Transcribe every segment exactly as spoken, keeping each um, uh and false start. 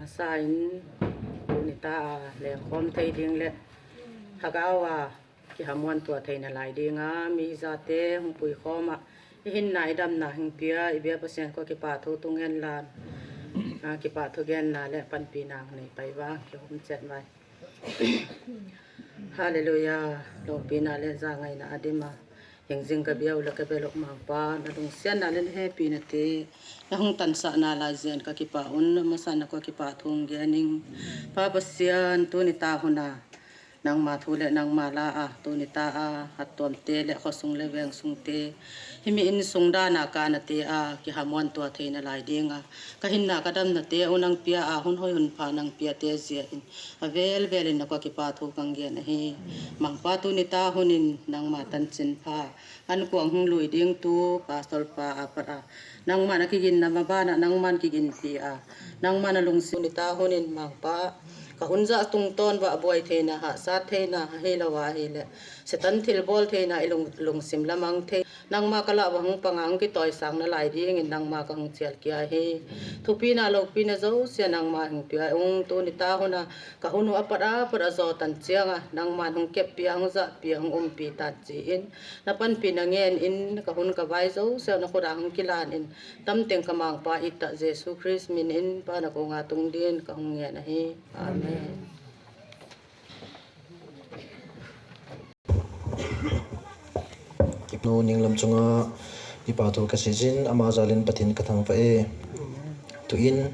Sa in tuni ta a lengkhawm thei ding le hagau a kihamuan tua theina lai dinga mi zate hong puikhawm ah i hinna i damna hong pia i bia Pasian kua kipahthu tung hen la, a, kipahthu genna le panpina nei pai vang kihum ciat vai. Halleluiah. Lopina le zangaina a dima hingzing ka biau le ka belok Mangpa, na lungsiatna le na hepinate na hong tansahna lai zian ka kipa un, na masana kua kipahthu hong gening. Pa Pasian, tuni ta huna nangma thu le nangma la a tuni ta a hattuamte le khuasung le vengsungte himi inn sung dana kanate a kihamuan tua theina lai dinga ka hinna ka damnate uh nang pia a hun hoi hun pha nang piate zia in a velvelin na kua kipahthu kang gen ahi. Mangpa tuni ta hunin nangma tancin pha an kuang hung lui ding tu pastor pa a pat a nangman a kiginna mabanah nangman kiginpi a nangman a lungsim ni ta hunin Mangpa ka hunzah tungtawn vah buai theina hahsat theina ahi lo a ahi le Satan thilbawl theina i lung, lungsim lamang thei nangma ka lah va hung panga hung kitawisang na lai dingin nangma ka hung cial kia hi. Thupina lopina zosia nangma hing pia ung tuni ta huna ka hun uh a pat a pat a zawtan cianga nangman hung keppia hung zahpia hung umpi tan ci-in na panpina ngen in ka hun ka vai zosia na khuda hung kilan in tamteng ka Mangpa ittah Jesu Khrist min in pa na kunga tung din ka hung ngen ahi. Amen. Kipnu ninglam cunga kipa thu ka sizin ama zalin Pathian ka thangpa e. Tuin,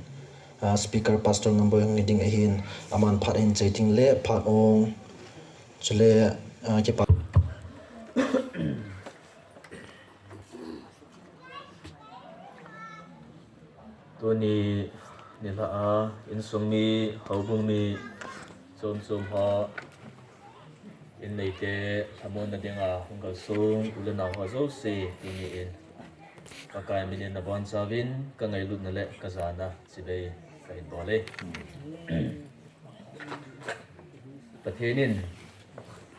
ah, speaker pastor Ngamboi hong hi ding ahin aman phat in cei ding le phat ong cule, ah, kipa Tuni nilha a innsungmi hobungmi cumcum haw inn neite hlamuanna dinga hong kalsung u le nau haw zosi tuni in Pakai minin na bawncavin ka ngailutna le ka zana cibei ka hin bawl ei. Pathian in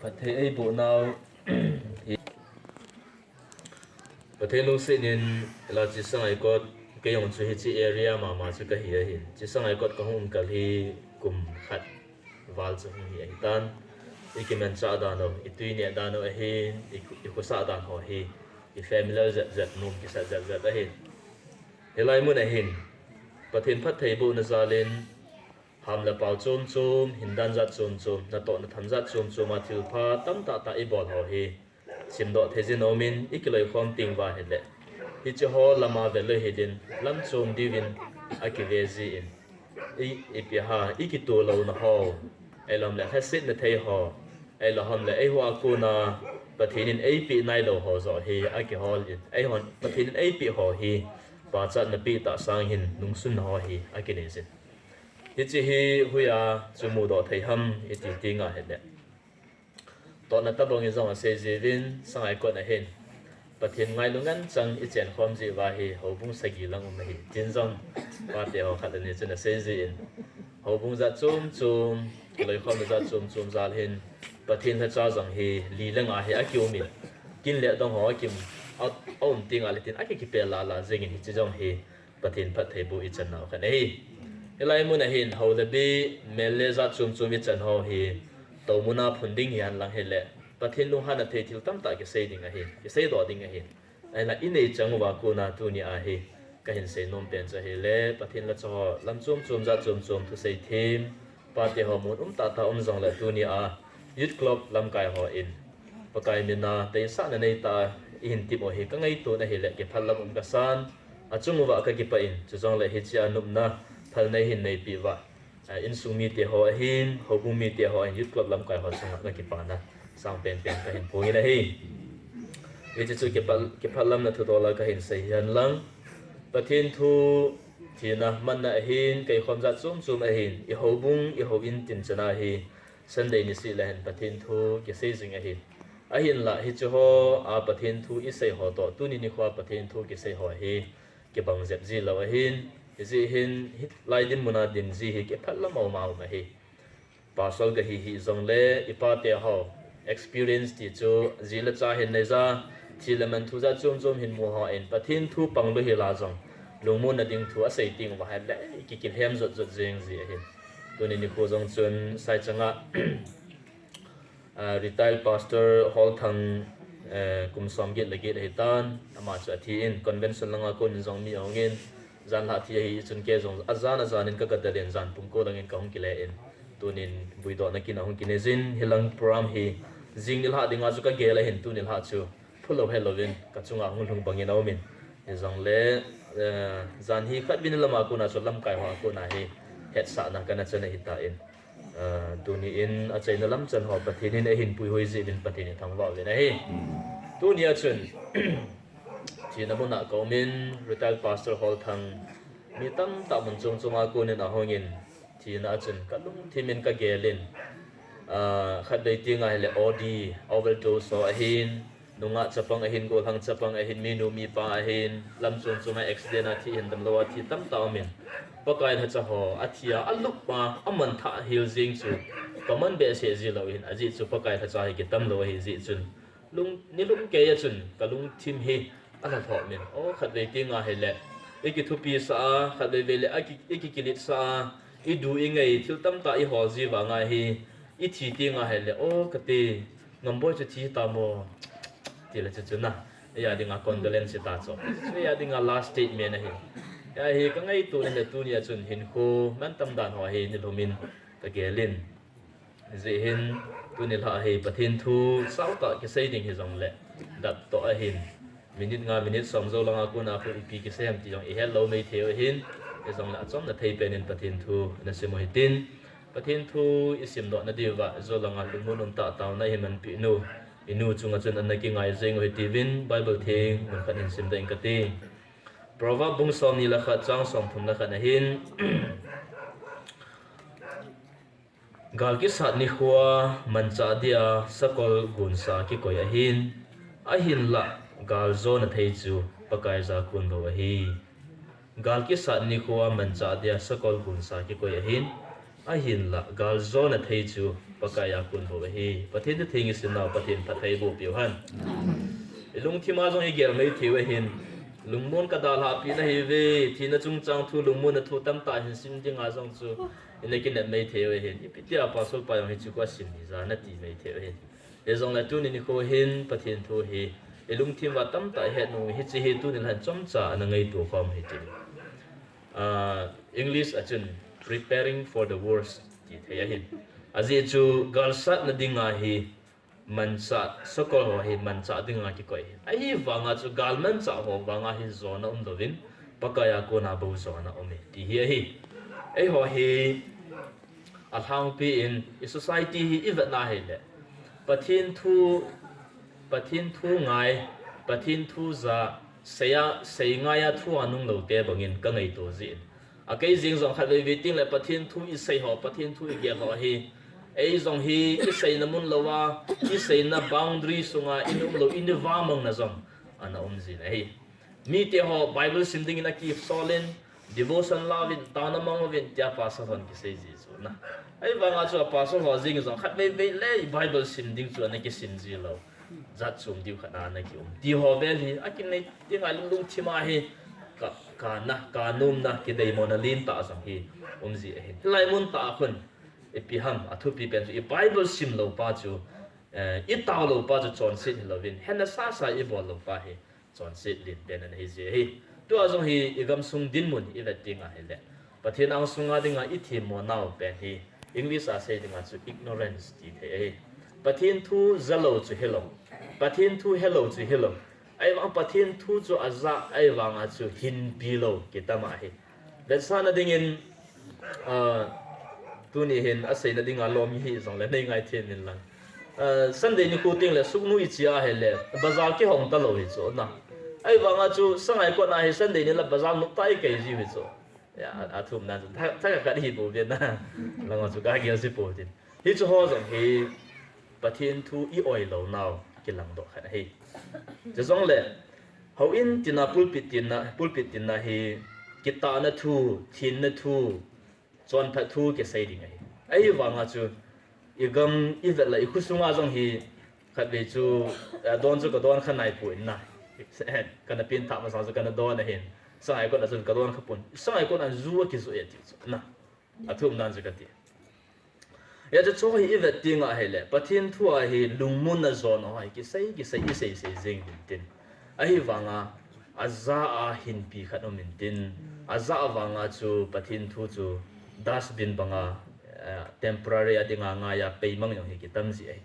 phatthei ei buhnau hi. Pathian lungsin in la Cisangaikot kei hong cu hi ci area mama cu ka hi ahin Cisangaikot ka hong kal hi kum khat val cu hong hi ahi tan. I kimencah dan uh i tuineh dan uh ahin i khuasah dan haw hi i familiar zetzet num kisat zetzet ahin hi lai mun ahin Pathian phatthei buhna zalin ham le pau cumcum hindan zat cumcum na tawh na tham zat cumcum a thilpha tamtahta i bawl haw hi. Simdawh theizin omin i kiloikhawm ting va hileh hi ci haw lama veloi hilin lamcum diuvin a kive zi in i piaha i kitu lo na haw ei lawm le hlasitna thei haw ei lahawm le ei hua kuna Pathian in ei pih nai lo haw zawh hi a kihawl in ei hawn Pathian in ei pih haw hi. Pacatna pih tah sang hin nungsunna haw hi a kinei zin. Hi ci hi huia cu muhdawh thei ham i ti ti ngah hileh tawhna tabangin zong a sei zivin Sangaikot ahin Pathian ngai lungan cang i ciankhawm zih va hi hobung sagi lang um ahi tin zong pate haw khat ani cun a sei zin hobung zat cumcum loikhawmna zat cumcum zal hin Pathian hlaca zong hi li le nga hi a ki um in kin le dong haw a kim a um ti ngah le tin a ki kipel lala zingin hi ci zong hi Pathian phatthei bu i can nau khan ahi. Hi lai mun ahin ho le bi mel le zat cumcum i can haw hi to muna phun ding hi han lang hileh Pathian lunghan a thei thil tamtah kisei ding ahi kisei dawh ding ahi. Ahinla i nei cang uva kuna tuni ahi ka hin sei nuam pen cu ahi le Pathian la caw lam cumcum zat cumcum thusei thim pate haw mun um tahta um zong le tuni a Youth Club lamkai haw in Pakai mina teisahna nei ta i hin tim aw hi ka ngeitu na hi le kiphat lam um ka san a cung uva ka kipa in cu zong le hi cia nupna phal nei hin neipih vah. Innsung mite haw ahin hobung mite haw ahin Youth Club lamkai haw cungah ka kipana sang penpen ka hin phungin ahi. Hi ci cu kiphat lamna thudawla ka hin sei hian lang Pathian thu thina manna ahin kei khawm zat cumcum ahin i hobung i ho in tincana hi Sunday ni sih le hin Pathian thu kisei zing ahi. Ahinlah hi cu haw a Pathian thu i sei haw tawh tuni nikhua Pathian thu kisei haw hi kibang zep zi lo ahin hi zih hin hi lai din muna din zi hi kiphat lam a um a um ahi. Pastor ka hi hi zong le i pate haw experience ti cu zi le ca hin nei za thi le man thu zat cumcum hin mu haw in Pathian thu pang lu hi la zong lungmuanna ding thu a sei ting va hai le kikilhem zot zot zing zi ahi. Tuni ni khu zong cun Saicang ah, ah, retired pastor Hall Thang, eh, kum sawm git le git ahi tan, amah cu a thi in convention langa kun in zong mi a hong in, zan hlah thi ahi cun ke zong a zan a zan in ka gadal in zan pum ko langin ka hong kile in, tunin buidawh nakin a hong kine zin hi lang program hi zing ni hlah dinga cu ka gel ahin tuni hlah cu phu lo he loin ka cungah hong lung bangin a um in, hi zong le, eh, zan hi khat vin lama kuna cu lamkai hua kuna hi hetsahna ka na can ahi ta in, eh, tuni in a ceina lamcan haw Pathian in a hin puihui zih in Pathian i thangvah uvin ahi. Tuni ah cun thina munah ka um in retired pastor Hall Thang mi tamtak mun cungcung a kunin a hong in thina ah cun ka lungthim in ka gel in, ah, khat vei tinga hi le O D, overdose aw ahin, nungah capang ahin, gohlang capang ahin, minu mipa ahin, lam cungcung ah accident ah thi hin dam lo ah thi tamtak um in Pakai thaca haw a thi a a lup a a man thah hil zing cu ka man behseh zi lo in a zih cu Pakai thaca hi kitam lo ahi zih cun lung, ni lungkei ah cun ka lungthim hi a hla hlawh min. Aw, khat vei tinga hi le i kithupi sa a, khat vei vei le a ki, i kikilit sa a, i du i ngei thil tamtak i hawl zi vanga hi i thi tinga hi le, aw, ka ti, Ngambawi cu thi ta maw? Ti le cucu na, ei a dinga condolence ta cawk. Cu ei a dinga last statement ahi. Ei a hi ka ngeitu ni le tuni ah cun hin khu man tam dan haw hi ni lum in ka gel in. Zih hin tuni hlah hi Pathian thu sautak kisei ding hi zong le dat tawh ahin minit nga minit sawm zo langa kuna khu ipi kisei ham ti zong i het lo mei thei uh ahin, hi zong le a cawm na thei penin Pathian thu na sim uh hitin Pathian thu i sim dawh na diva zo langa lungmun um tah tau na hi manpih nu i nu cunga cun an na kingai zing uh hi tivin Bible thing mun khat hin sim deng ka ti. Proverb bung sawm ni le khat cang sawm thum le khat ahin Gal kisat nikhua mancah dia sakol gunsa kikoi ahin, ahinlah gal zawn a thei cu Pakaiza kunbo ahi. Gal kisat nikhua mancah dia sakol gunsa kikoi ahin, ahinlah gal zawn a thei cu Pakaiza kunbo ahi. Pathian thu thing i sinau Pathian phat thei bu piu han. I lungthim ah zong i gel mei thei uh ahin, lungmuan ka dalhahpih na hi ve, thina cungcang thu lungmuan a thu tamtah hin sim dingah zong cu i na kinep mei thei uh ahin, ipi tia pasal pa zong hi cu kua sim hi za na ti mei thei uh ahin. Hi zong le tuni nikho hin Pathian thu hi i lungthim ah tamtah i het nung hi ci hi tuni le han comca a na ngeitu khawm hi ti. Ah, English a cun preparing for the worst ti thei ahin. A zih cu galsat na dingah hi mancah, sakol haw hi mancah dinga kikoih hi. Ahi vanga cu gal mancah haw vanga hi zawn a um loin Pakaiza kuna bo zawn a um hi ti hi ahi. Ei haw hi a hlangpi in i society hi i vetna hi le Pathian thu, Pathian thu ngai, Pathian thu za, sei a, sei ngai a thu a nung lote bangin ka ngeitu zih in a kei zing zong khat veivei ting le Pathian thu i sei haw, Pathian thu i gel haw hi ei zong hi i seina mun lo a, i seina boundary sunga i um lo, i ni vamangna zong a na um zin ahi. Mite haw Bible sim dingin a kipsawl in devotion lau in tauna mang uvin tia pasal hawn kisei zi cu na. Ei vanga cu a pasal haw zing zong khat veivei le i Bible sim ding cu a na kisim zi lo. Zat sum diu khat a na ki um ti haw vel hi a kinei ti ngai lung lungthim ah hi ka, ka na, ka numna kideimawhna lin tah zong hi um zi ahin. Hi lai mun tah khun i pi ham a thupi pen cu i Bible sim lo pa cu, eh, i tau lo pa cu cawnsit hi loin henna sasa i bawl lo pa hi cawnsit lin pen an hi zi ahi. Tua zong hi i gam sung dinmun i vet dingah hi le Pathian ang sunga dinga i thim maw nau pen hi English a sei dinga cu ignorance ti thei ahi. Pathian thu za lo cu hi lo, Pathian thu he lo cu hi lo. Ei vang Pathian thu cu a zah ei vanga cu hinpi lo kitam ahi. Vetsahna dingin, ah, tuni hin a seina dinga lawm hi zong le nei ngai thiam in lang. Ah, Sunday ni khu ting le suknu i cia hi le bazar kihong ta lo hi cu na. Ei vanga cu sangai kuan ahi Sunday ni la bazar nuk ta i kei zi hi cu. Ya, a, a thumna cu thak, thak a khat hi po vietna. Langwa cu ka gel si po tin. Hi cu haw zong hi Pathian thu i oi lo nau kilang dawh khat ahi. Cu zong le ho in tina pulpit tina, pulpit tina hi kitahna thu, thinna thu, cawnphat thu kisei ding ahi. Ahi vanga cu i gam i vet la i khu sunga zong hi khat vei cu, eh, dawn cu ka dawn kha nai pu in na. Ka na pin thah masang cu ka na dawn ahin. Sangai kona cun ka dawn kha pun. Sangai kona zu a kizuih a ti cu. Na. A thum dan cu ka ti. Ya cu cu hi i vet ti ngah hi le. Pathian thu a hi lungmun na zawn aw hi kisei, kisei, i sei, sei zing din tin. Ahi vanga a za a hinpi khat um in tin. A za a vanga cu Pathian thu cu dustbin banga, eh, temporary a dinga ngai a peimang zong hi kitam zi ahi.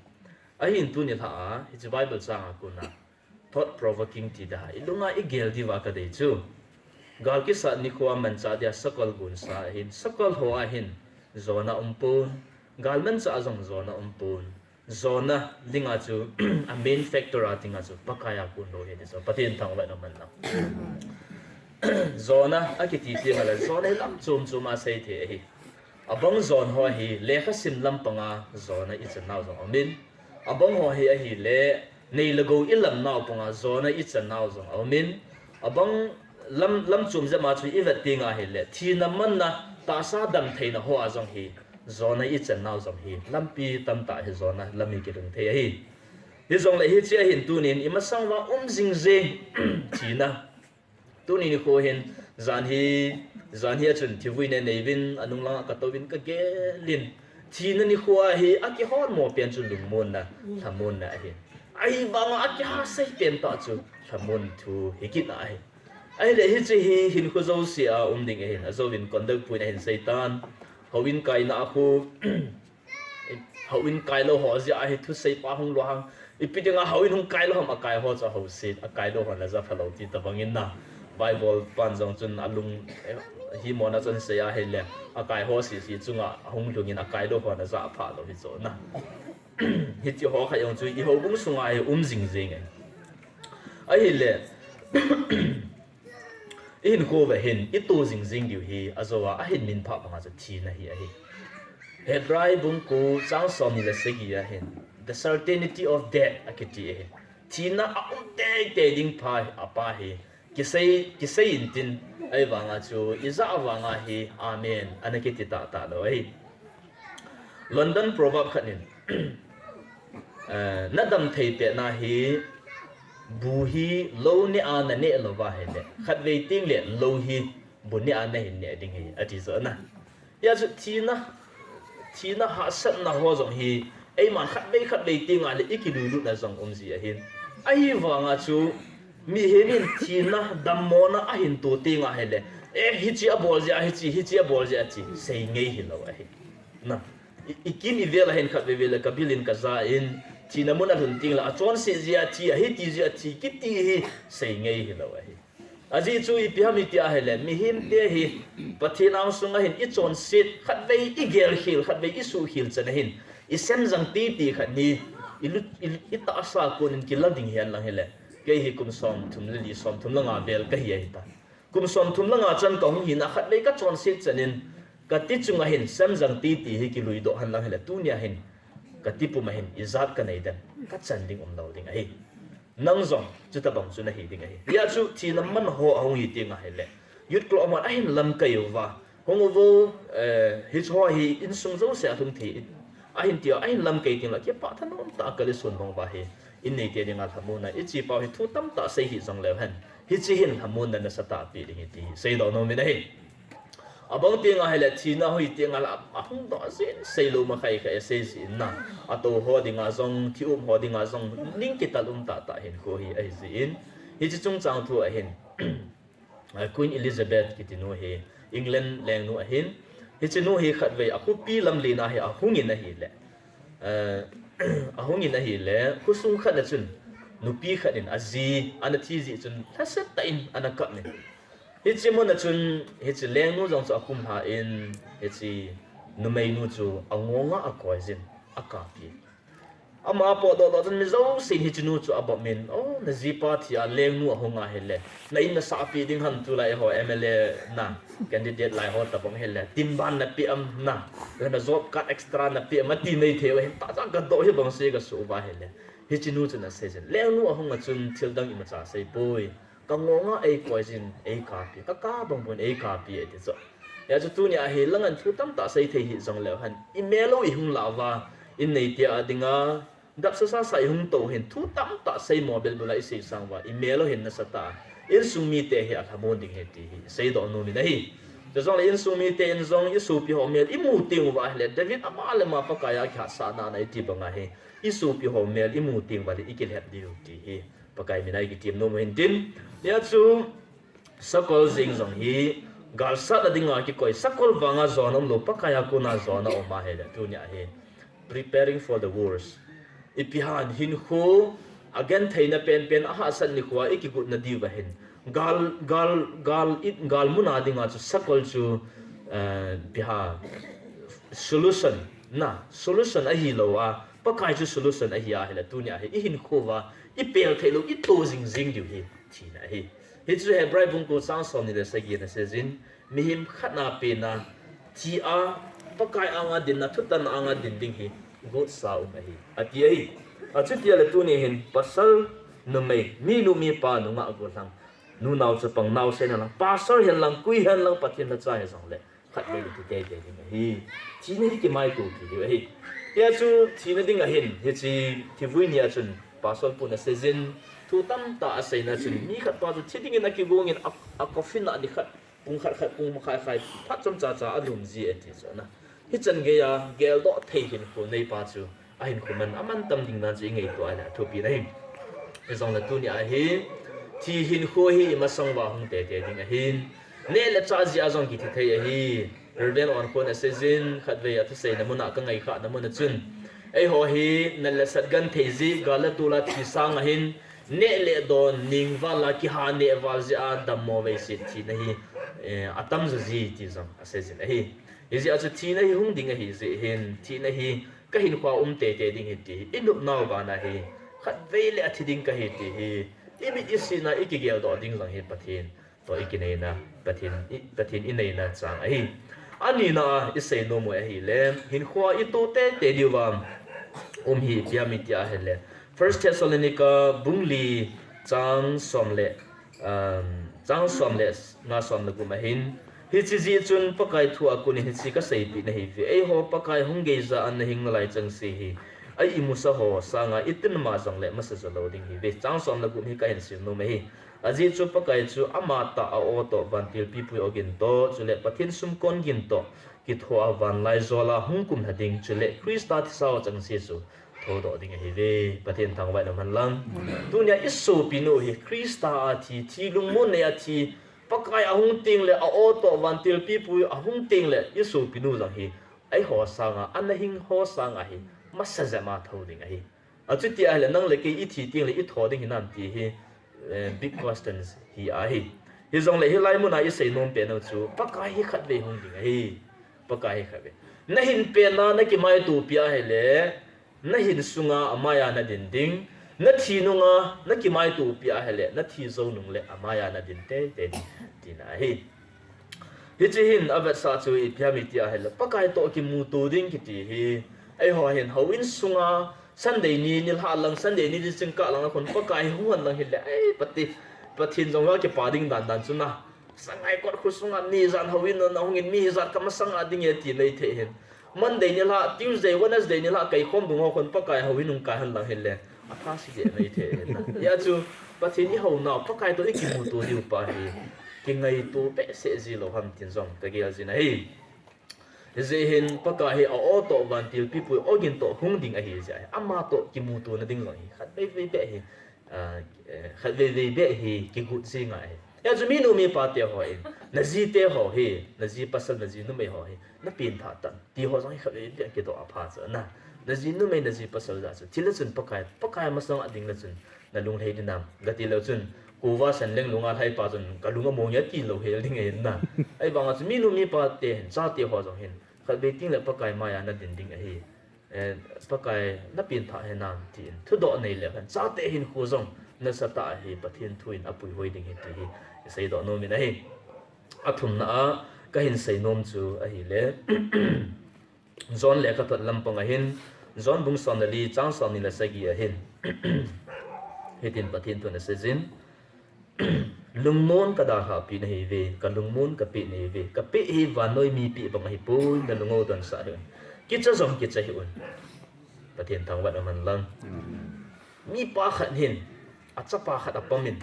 Ahi in tuni hla a, hi cu Bible cang a kuna. Thought provoking ti dah i lunga i gel diva ka dei cu. Gal kisat nikhua manchah dia sakol gunsa ahin, sakol haw ahin, zawna um pun, gal manchah zong zawna um pun, zawna dinga cu a main factor a dinga cu Pakai a kun lo hi ti so Pathian thang vai na man lo. Zawna a kiti ti ma la zawna hi lam chum chum a sei thei ahi. A bang zawn haw hi lekha sim lam panga zawna i chan nau zong a min. A bang haw hi ahi le nei le go i lam nau panga zawna i chan nau zong a min. A bang lam, lam chum zema cu i vet ti ngah hi le thina manna tahsa dam theina haw a zong hi zawna i chan nau zong hi lampi tamtah hi zawna lam hi kilung thei ahi. Hi zong le hi cia hin tunin i masang va um zingzing thina. Tuni ni khua hin zan hi, zan hi a cun thivui ne neivin a nung langah ka tovin ka gelin. Thina ni khua hi a kihawt maw pian cu lungmunna, hlamunna ahi. Ahi vanga a kiha sei pian tah cu hlamun thu hi kit ahi. Ahi le hi ci hi hin khu zo si a um ding ahin a zo in kondok puin ahin seitan. Ho in kaina a khu Ho in kai lo haw zia ahi thusei pa hong lua hang. Ipi dinga ho in hong kai lo ham a kai haw cu ho si a kai lo haw na za pha lo ti ta bangin na. Bible pan zong cun a lung, eh, hi mawna cun sei a hei le a kai haw si si cunga a hong hlungin a kai lo haw na za a pha lo hi caw na. Hi ti haw kha yong cu i ho bung sunga hi um zingzing e. Ahi le I hin khua ve hin i tu zingzing diu hi a zo a, a hin min phah banga cu thina hi ahi. Hebrai bung ku cang sawm ni le sagi a hin the certainty of death a kiti ahi. Thina a um teitei ding pha a pa hi kisei, kisei in tin ai vanga cu i zah vanga hi amen ana kiti tahtah lo ahi. London proverb khat in, eh, na dam thei pehna hi bu hi lo ne a na neh lo va he le khat vei ting le lo hi bu ne a na hin neh ding hi a ti zawh na. Hi a cu thina, thina hahsatna haw zong hi eiman khat vei khat vei tinga le i kiluilutna zong um zi ahin. Ahi vanga cu mihim in thina dammawna a hin tu tinga he le eh hici a bawl zia hici, hici a bawl zia ci sei ngei hi lo ahi. Na, i, i kin i vel a hin khat veve le ka bil in ka za in thina mun a hlun ting la a cawn si zia thi a hi ti zia thi kiti hi sei ngei hi lo ahi. A zi cu i piham i ti a hi le mihim te hi Pathian ang sung a hin i cawn sit khat vei i gel khil khat vei i suh khil can a hin i sem zang ti ti khat ni i lut i, i tahsa kun in kilal ding hian lang hi le kei hi kum sawm thum le li sawm thum le nga vel ka hi ahi ta. Kum sawm thum le nga can ka hung hina khat vei ka cawn sit canin ka ti cunga hin sem zang ti ti hi kilui dawh han lang hi le tunia hin ka ti puma hin i zat ka nei den ka can ding um lo ding ahi. Nang zong cuta bang cu na hi ding ahi. Hi a cu thina man haw a hung hi tinga hi le youth club a man a hin lam kai uva hong uvo, eh, hi chaw hi inn sung zo se a hlum thei in a hin tia a hin lam kai ting la kia pah thanom ta ka le sun bang va hi in nei tia dinga thamuna i ci pau hi thu tam ta sei hi zong leu hen. Hi ci hin hamun na na sa ta pi ding hi ti hi sei dawh no min ahi. A bang tianga hi le thina hoi tianga la a hung dawh zin sei lo ma khai kha e sei zin na a to haw dinga zong thi um haw dinga zong ning kital um ta ta hin ko hi ahi zin hi ci cung cang thu ahin. Queen Elizabeth kiti nu hi England lengnu ahin hi ci nu hi khat vei a khupi lam lina hi a hungin ahi le a hungin ahi le khusung khat na cun nupi khat in a zi ana thi zih cun hlaset ta in ana kap ni. Hi ci mun a cun hi ci lengnu zong cu a kum hla in hi ci numeinu cu a ngawnga a kawi zin a kapi. Ama pawh dawh dawh cun mi zo sin hi ci nu cu a bawm in oh na zipa thi a lengnu a hung a hi le na in na sahpi ding han tu lai haw M L A na candidate lai haw ta bawm hi le timban na piam na na job card extra na piam a ti nei thei uh hin ta za ka dawh hi bang si ka suh va hi le hi ci nu cun a sei zin lengnu a hung a cun thil dang i maca sei pui. Ka ngawnga ei kuai zin ei kapi ka ka bang buin ei kapi ei ti zawh. Ya cu tuni a hi langan thu tam ta sei thei hi zong leu han i melo i hung la va in nei tia a dinga dap sa sa sa i hung to hin thu tam ta sei maw bel bula i sei sang va i melo hin na sa ta Innsung mite hi a lhamun ding hi ti hi seidaw numin ahi. Tua zong le innsung mite in zong i supi haw mel i mu ting uh a hi le David amah le mah Pakai a kihatsahna na i ti banga hi i supi haw mel i mu ting uh a le i kilhep ding uh ti hi Pakai min a i kitim nuam uh hin tin. Nia cu sakol zing zong hi galsat na dinga kikoi, sakol vanga zawn a um lo, Pakai a kuna zawn a um a hi le tu nia hi preparing for the worst. I pihan hinkhu a gentheina penpen a hahsat nikhua i kigutna diu ahin gal gal gal i gal muna dinga cu sakol cu piha solution na solution ahi lo a Pakai cu solution ahi a hi le tu nia hi i hinkhu va i pel theih lo i to zingzing diu hi thina hi. Hi cu Hebrai bungku sang sawm ni le sagih na sezin mihim khatna pena thi a Pakai anga dinna thutan anga din ding hi gutsa um ahi a ti ahi. A cutia le tuni hin pasal numei minu mipa nungah guhlang nunau capang nau sena lang pasal hen lang kui hen lang Pathian na ca hi zong le khat vei le ti teitei ding ahi. Thina hi kimaitu ti ding ahi. Tia cu thina ding ahin hi ci thivui ni a cun pasal pun a sezin thu tamta a seina cun mi khat pa cu thi dingin a kigungin a kofina ni khat kung khat khat kung makhai khai phat com caca a lum zi e ti cawna hi can gei a geldawh thei hinkhu nei pa cu a hinkhu man a man tam ding dan cu i ngei tua le a thupi na hi. Hi zong le tu ni a hi thi hinkhu hi i masang va hung tete ding ahin neh le cah zia zong kithi thei ahi. Reverend on khun a sezin khat vei a thusei na mun ah ka ngei khah na mun a cun ei haw hi nan le sat gan thei zi gal le tula thi sang ahin neh le dawn ning val a kiha neh val zia a dammaw vei sit thina hi a tam zazi ti zong a sezin ahi. Hi zia cu thina hi hung ding ahi zih hin thina hi ka hinkhua um tete ding hi ti hi i nupnau bana hi khat vei le a thi ding ka hi ti hi i mit i sina i kigeldaw ding zong hi Pathian tua i kineina Pathian i neina cang ahi. A nina a i sei nuam uh ahi le hinkhua i tu tete diu vam um hi piami ti ahi le First Thessalonica bung li cang sawm le cang sawm le nga sawm le gum ahin hi ci zi cun Pakai thu a kunin hi ci ka seipih na hi ve ei haw Pakai hung geiza an na hing na lai cang si hi a i musa haw sanga i tun mah zong le masa zaw lo ding hi ve cang sawm le gum hi ka hin sim nuam ahi. A zi cu Pakai cu ama tah a aw tawh vantil pipui aw gin tawh cule Pathian sumkawn gin tawh kithaw a vanlai zawla hung kum hna ding cule Krista thisa aw cang si cu thodawh ding ahi ve. Pathian thangvai na hman lang. Tunia i sopinu hi Krista a thi thi lungmun nei a thi Pakai a hung ting le a aw tawh vantil pipui a hung ting le i sopinu zong hi ei haw sanga a na hing haw sanga hi masa zema tho ding ahi. A cuti ahile nang le kei i thi ting le i thaw ding hi nam ti hi big questions hi ahi. Hi zong le hi lai muna i sei nuam pena cu Pakai hi khat vei hung ding ahi. Pakai hi khat vei na hin pena na kimaitupi ahile na hin sunga a maya na din ding. Na thi nunga na kimaitupi ahile na thi zo nung le a maya na din teitei ding tina ahi. Hi ci hin a vetsa cu i piami ti ahile Pakai tawh kimutu ding kiti hi. Ei haw hin ho inn sunga Sunday ni nilhah lang Sunday ni dicing kah lang a khun Pakai hi hung han lang hi le ei pati Pathian zong va kipa ding dandan cu na sangai kot khu sungah ni zan ho inn na hungin mi hi zat ka masang a ding e ti mei thei hin Monday nilhah Tuesday Wednesday nilhah kei khawm dung ho khun Pakai ho inn hung kai han lang hi le a pha si deh mei thei hin na ia cu Pathian i ho nau Pakai tawh i kimutu diu pa hi. Kingaitu peh seh zi lo ham tin zong ka gel zin ahi. Hi zih hin Pakai hi a aw tawh vantil pipui awgin tawh hung ding ahi zia hi ama tawh kimutu na ding zong hi khat veivei beh hi khat veivei beh hi kigut zi ngai hi. Hi a cu mi nu mi pa te haw in na zi te haw hi na zi pasal na zi numei haw hi na pin thah tan ti haw zong hi khat veivei beh kidawh a pha cu na na zi numei na zi pasal zah cu thil le cun Pakai Pakai masang a ding le cun na lung hlei dinam gati lo cun kuva san leng lunga hlaipa cun ka lung a mawng ia ti lo hel ding e na. Ai banga cu mi nu mi pa te hin ca te haw zong hin khat vei ting le Pakai maya na din ding ahi. Pakai na pin thah he nam tiin thudawh nei le khan ca te hin khu zong na sa ta ahi Pathian thu in a puihoi ding hi ti hi i sei dawh nuam in ahi. A thumna ah ka hin sei nuam cu ahi le John le ka thot lampang ahin John bung sawm le li cang sawm ni le sagi ahin hitin Pathian thu na sezin lungmuan ka dalhahpih na hi ve ka lungmuan ka peh na hi ve ka peh hi vannoi mi peh bang ahi pui na lungo dansah hi un kica zong kica hi un. Pathian thangvat a man lang. Mi pa khat hin a capa khat a pamin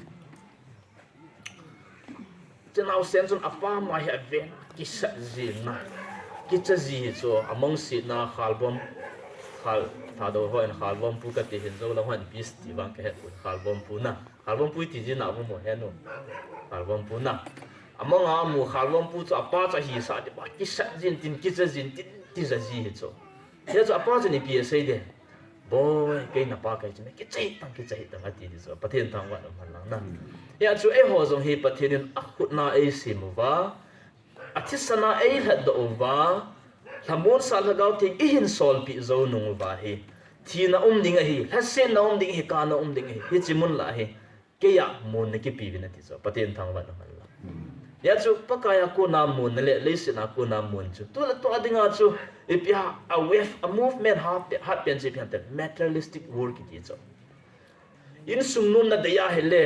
Tia nausen cun a pa mai hi a ven kisat zina, kica zi hi cu a mong sitna khalbawm, khal, Thado haw in khalbawm pu ka ti hin, Zolam haw in bis ti vang ka het un, khalbawm pu na, khalbawm pu i ti zina a vum haw hen u, khalbawm pu na. A mong a mu khalbawm pu cu a pa cu a hi sa ti ba kisat zin tin kica zin tin ti za zi hi cu. Hi cu a pa cu ni pi a sei de. Bawi, kei na pa kei cun kicei tang, kicei tang a ti dih cu Pathian thangvah na hman lang na. Hi ah cu ei haw zong hi Pathian in a khutna ei sim uva, a thisana ei hlatdawh uva, hlamuansa hlagau thing i hin sawlpih zo nung uva hi thina um ding ahi, hlasetna um ding ahi, kana um ding ahi, hi ci mun lah hi. Kei ah mun na kipi vin a ti cu Pathian thangvah na hman lo. Hi ah cu Pakai a kuna mun na le leisin a kuna mun cu tu le tua dinga cu ipi ha a wave a movement hat pian ci pian te materialistic world kiti cu. Inn sung nun na dei a hi le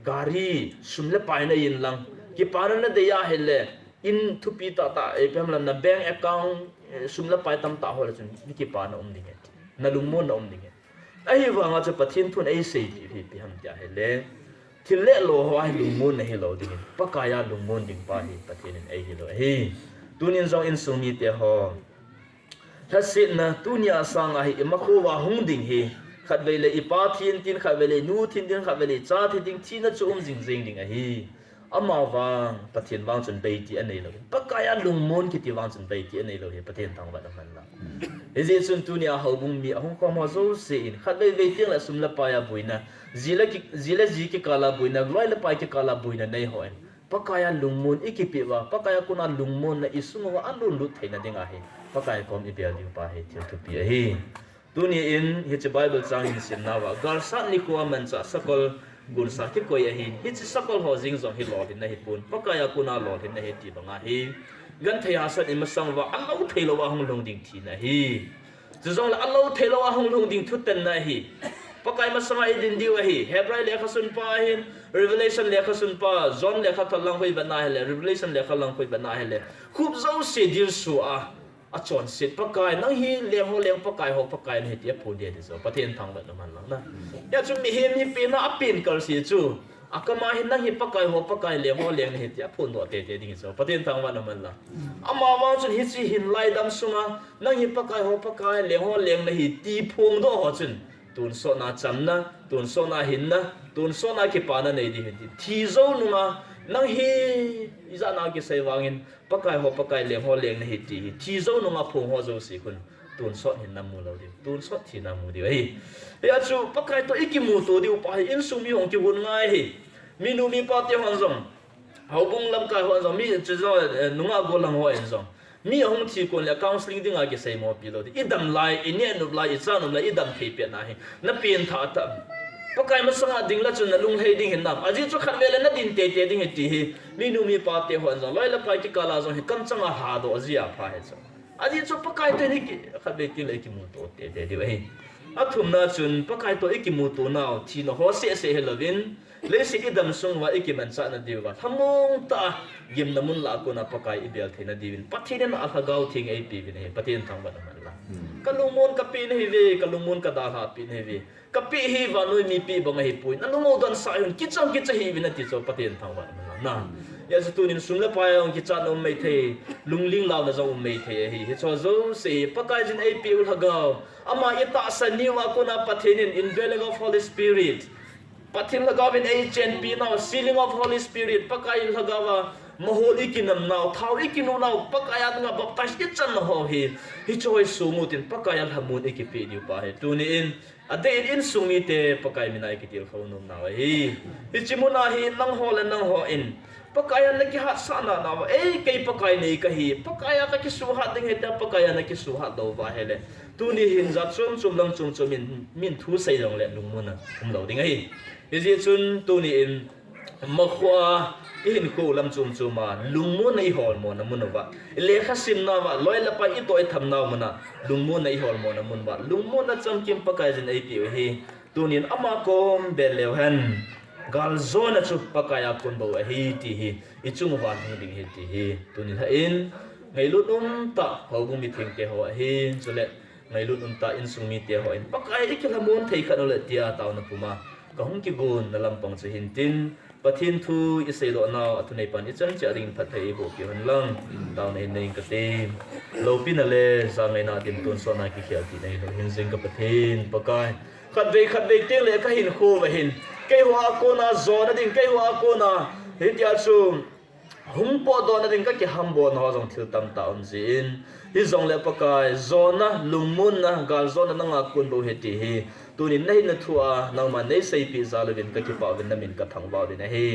gari sum le pai na yin lang kipana na dei a hi le inn thupi tata ipi ham lam na bank account sum le pai tam ta haw le cun na kipana um ding e ti na lungmun na um ding e. Ahi vanga cu Pathian thun ei sei ti hi pi ham tia hi le thil le law haw a hi lungmun na hi lo dingin Pakai a lungmun ding pa hi Pathian in ei hi lo ahi. Tunin zong inn sung mite haw hlasetna tunia sanga hi i makhuva hung ding hi khatvei le i pa thin tin khatvei le i nu thin tin khatvei le i ca thin ding thina cu um zingzing ding ahi. Amau vang Pathian vang cun beiti a nei lo hi. Pakai a lungmun kiti vang cun beiti a nei lo hi. Pathian thangvah a hman lo. Hi zih cun tunia hobung mi a hung khawm haw zo si in khat veivei tiang le sum le pai a buina, zi le ki, zi le zi kikal a buina, luai le pai kikal a buina nei haw in Pakai a lungmun i kipih va, Pakai a kuna lungmun na i sung va a lunlut theihna ding ahi. Pakai kawm i bel ding pa hi thil thupi ahi. Tuni in hici Bible cang in simna va galsat nikhua manca sakol gunsa kikoi ahi. Hici sakol haw zing zong hi lawlhinna hi pun Pakai a kuna lawlhinna hi ti banga hi. Gan thei hasan in masang va a lo thei lo a hung lung ding thina hi. Cu zong le a lo thei lo a hung lung ding thutenna hi. Pakai masanga i din diu ahi. Hebrai lekha sunpa ahin Revelation lekha sunpa John lekha khat lang hoi bana hele Revelation lekha lang hoi bana hele khup zo si dil su a a cawnsit Pakai nang hi leng haw leng Pakai haw Pakai na hi ti a phun dia ti zo Pathian thangvah na hman lang na. Ya cu mihem hi pina a pin kal si cu a kama hi nang hi Pakai haw Pakai leng haw leng na hi ti a phun dawh tete ding hi zo Pathian thangvah na hman lang. Amah vang cun hici hin laidam sunga nang hi Pakai haw Pakai leng haw leng na hi ti phung dawh haw cun tunsawhna camna tunsawhna hinna tunsawhna kipana nei ding hi ti thi zo nunga nang hi i zahna kisai vangin Pakai haw Pakai leng haw leng na hi ti hi thi zo nunga phung haw zo si khun tunsawt hin na mu lo ding tunsawt thi na mu ding ahi. Hi a cu Pakai tawh i kimutu ding pa hi inn sung mi hong kihun ngai hi. Minu mipa te hon zong hobung lamkai hon zong mi cu zong nunga golang haw in zong mi a hung thi kun le counseling dinga kisei mawpi lo ding i dam lai i nehnup lai i canup lai i dam thei piatna hi. Na pian thah a tam Pakai masanga ding la cun na lunglei ding hin nam a zi cu khat vele na din tete ding hi ti hi. Minu mipa te hon zong loi le pai kikala zong hi kamcanga hla dawh a zi a pha hi cu a zi cu Pakai te ni khat ve ti le kimutu tete ding ahi. A thumna cun Pakai tawh i kimutu nau thina haw sehseh hi lovin leisit i dam sung va i kimancah na ding va thamung ta gimna mun lah kuna Pakai i bel thei na ding in Pathian in a hlagau thing ei pi vin hi Pathian thangvah na hman la. Ka lungmun ka pi na hi ve ka lungmun ka dalha pi na hi ve. Ka pih hi vannuai mi pih bang ahi pui na lungau dan sa hun kicang kica hi vin a ti co Pathian thangvah na hman la na. Ya cu tunin sum le pai a hong kicat na um mei thei lungling lau na zong um mei thei ahi hi co zo se hi Pakai zin ei pi uh hlagau. Amah i tahsan ni uh a kuna Pathian in indwelling of Holy Spirit Pathian hlagau in ei cianpi nau sealing of Holy Spirit Pakai hlagau a mahul i kinam nau thau i kinu nau Pakai a danga baptize i can na haw hi. Hi cawi sung utin Pakai a hlamun i kipih diu pa hi tuni in a dei in inn sung mite Pakai mina i kitil kho num nau ahi. Hi ci muna hi nang haw le nang haw in Pakai a na kihat sa na nau ei kei Pakai nei ka hi Pakai a ka kisuhat ding hi ta Pakai a na kisuhat do va he le tuni hin zat cumcum lam cumcum in min thu sei dong le lungmun a um lo ding ahi. Hi zi cun tuni in makhua i hin khu lam cumcum a lungmun a i hawl maw na mun uva i lekha simna va loi lapa i tawi thamna muna lungmun a i hawl maw na mun va lungmun a camkim Pakai zin ei piu hi. Tunin ama kawm bel leu hen galzawn a cu Pakai a kun bo ahi ti hi i cung uva hung ding hi ti hi. Tunin ha in ngailut um tah hobung mi thingte ho ahi cule ngailut um tah inn sung mite ho in Pakai i kihlamuan thei khat uh le tia tauna puma ka hung kigun na lampang cu hin tin Pathian thu i seihlawhna uh a thunei pan i cang ciah dingin phattheih i buhpih hun lang. Tau na hin nei ka ti. Lopina le zangaina a dimtuan suahna kikhial ti na hi lo hin zing ka Pathian Pakai. Khatvei khatvei tiang le ka hinkhua uh ah hin kei hua a kona zawh nading, kei hua a kona hitia cu hung pawtdawh nading ka kihambawlna hua zong thil tamtak om zin. Hi zong le Pakai, zawhna, lungmunna, galzawhna na ngak kun bo hi ti hi. Tunin na hin na thu a nangmah nei seipih za loin ka kipah uvin na min ka thangvah uvin ahi.